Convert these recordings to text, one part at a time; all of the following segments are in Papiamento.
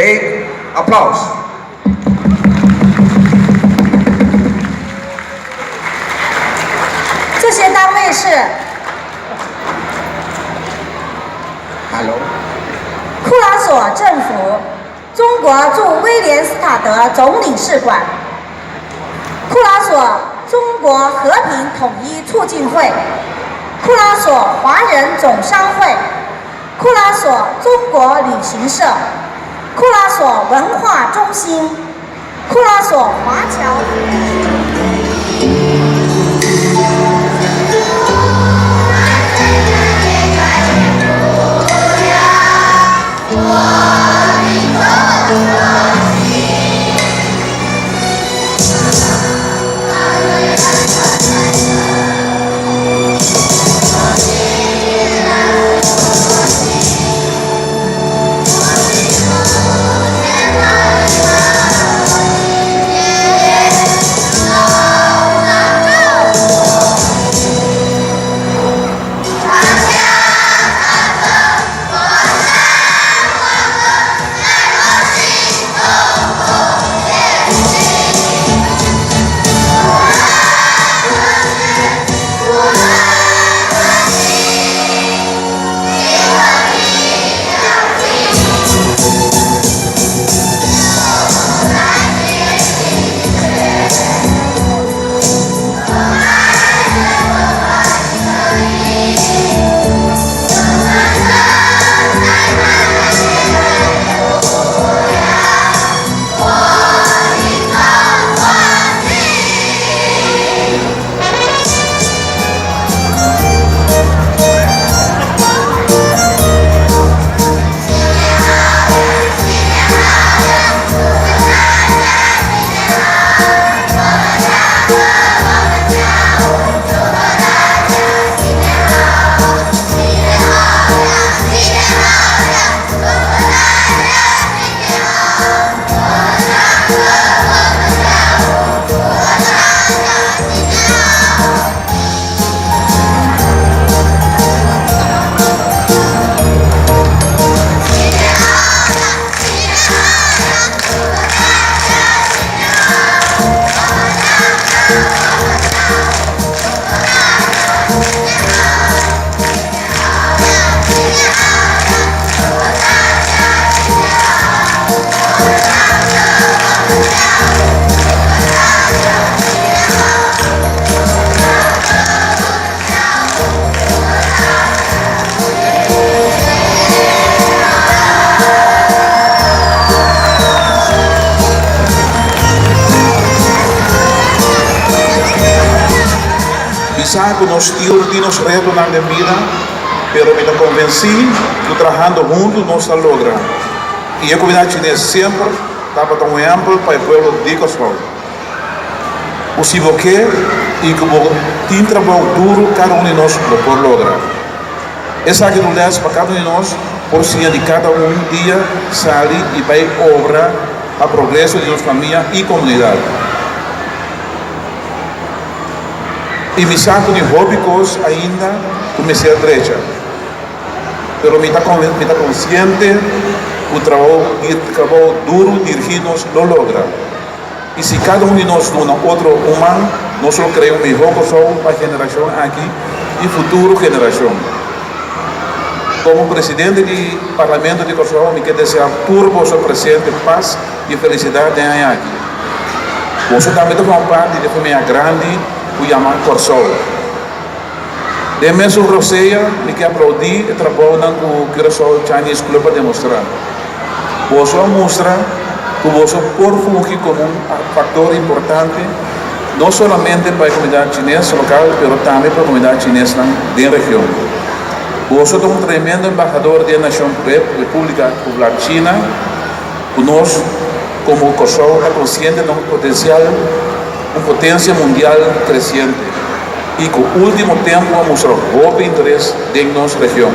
Big applause. 这些单位是 Hello. 库拉索政府、中国驻威廉斯塔德总领事馆、库拉索中国和平统一促进会、库拉索华人总商会、库拉索中国旅行社、库拉索文化中心、库拉索华侨。 Mi sa ku nos tur tin nos retonan den bida, pero mi ta konvensí ku trahando huntu nos ta logra. I e komunidat chines semper tabata un ehèmpel pa e pueblo di Kòrsou. Ku si bo ke i ku bo tin trabou duru kada un di nos lo por logra. Esaki ta un lès pa kada un di nos por siña di kada un dia sali i bai obra pa progreso di nos famia i komunidat. I mi sa ku tin hopi kos ainda ku mester drecha, pero mi ta mi ta konsiente ku trabou trabou duru dirigí nos lo logra. I si kada un di nos duna otro un man, nos lo krea un mihó Kòrsou pa e generashon aki i futuro generashon. Komo presidente di Parlamento di Kòrsou mi ke deseá tur boso presente pas i felisidat den aña aki. Boso tambe ta forma parti di e famia grandi ku yama Kòrsou. Den mesun rosea mi ke aplaudí e trabounan ku Curaçao Chinese Club a demostrá. Boso a mustra ku boso por fungi komo un faktor importante no solamente pa e komunidat chines lokal pero tambe pa e komunidat chinesnan den region. Boso ta un tremendo embahador di e nashon Repúblika Popular China ku nos komo Kòrsou ta konsiente na un potensial un potensia mundial kresiente i ku último tempu a mustra hopi interes den nos region.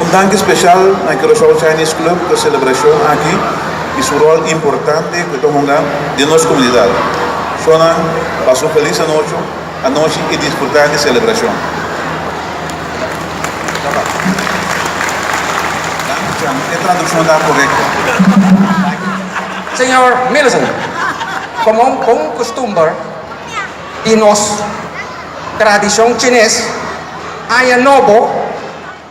Un danki speshal na Curaçao Chinese Club ku e selebrashon aki i su ròl importante ku e ta hunga den nos komunidat. Shonnan, pasa un felis anochi anochi i disfrutá di e selebrashon. E tradukshon ta korekto. Señor Millison, komo un bon kustumber di nos tradishon chines, aña nobo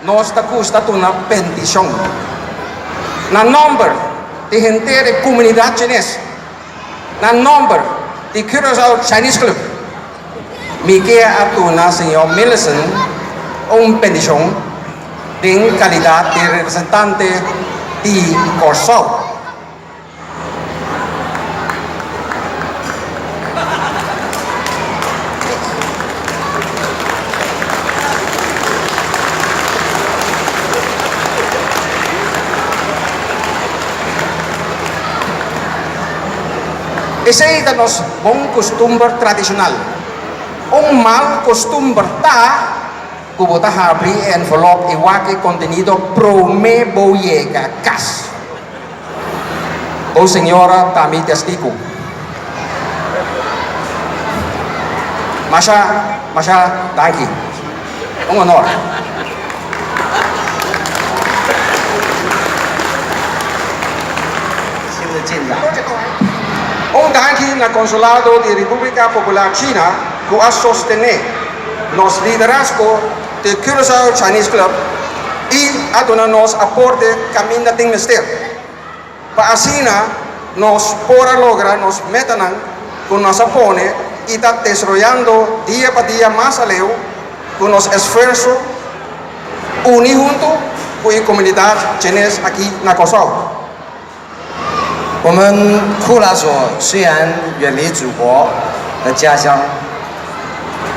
nos ta gusta duna bendishon. Na nòmber di henter e komunidat chines, na nòmber di Curaçao Chinese Club, Mi ke a duna señor Millison un bendishon den kalidat di representante di Kòrsou. Esei ta nos bon kustumber tradishonal. Un mal kustumber ta ku bo ta habri e envelòp i wak e kontenido promé bo yega kas. Bo señora ta mi testigu. Masha, masha danki. Un honor. Un danki na Konsulado di Repúblika Popular China ku a sostené nos liderazgo di Curaçao Chinese Club i a duna nos aporte kaminda tin mester pa asina nos por a logra nos metanan ku nos a pone i ta desaroyando dia pa dia mas aleu ku nos esfuerso uni huntu ku e komunidat chines aki na Kòrsou. 我们库拉索虽然远离祖国和家乡，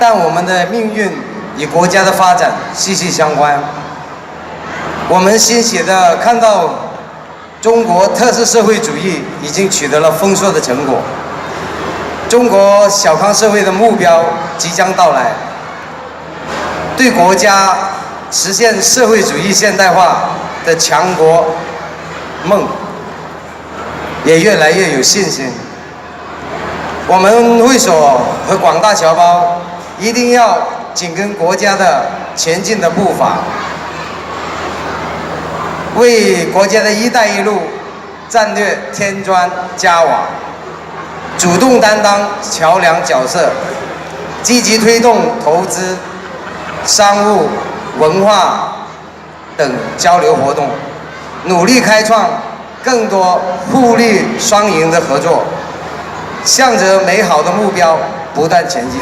但我们的命运与国家的发展息息相关。我们欣喜的看到，中国特色社会主义已经取得了丰硕的成果，中国小康社会的目标即将到来，对国家实现社会主义现代化的强国梦也越来越有信心。我们会所和广大侨胞一定要紧跟国家的前进的步伐，为国家的一带一路战略添砖加瓦，主动担当桥梁角色，积极推动投资、商务、文化等交流活动，努力开创更多互利双赢的合作，向着美好的目标不断前进。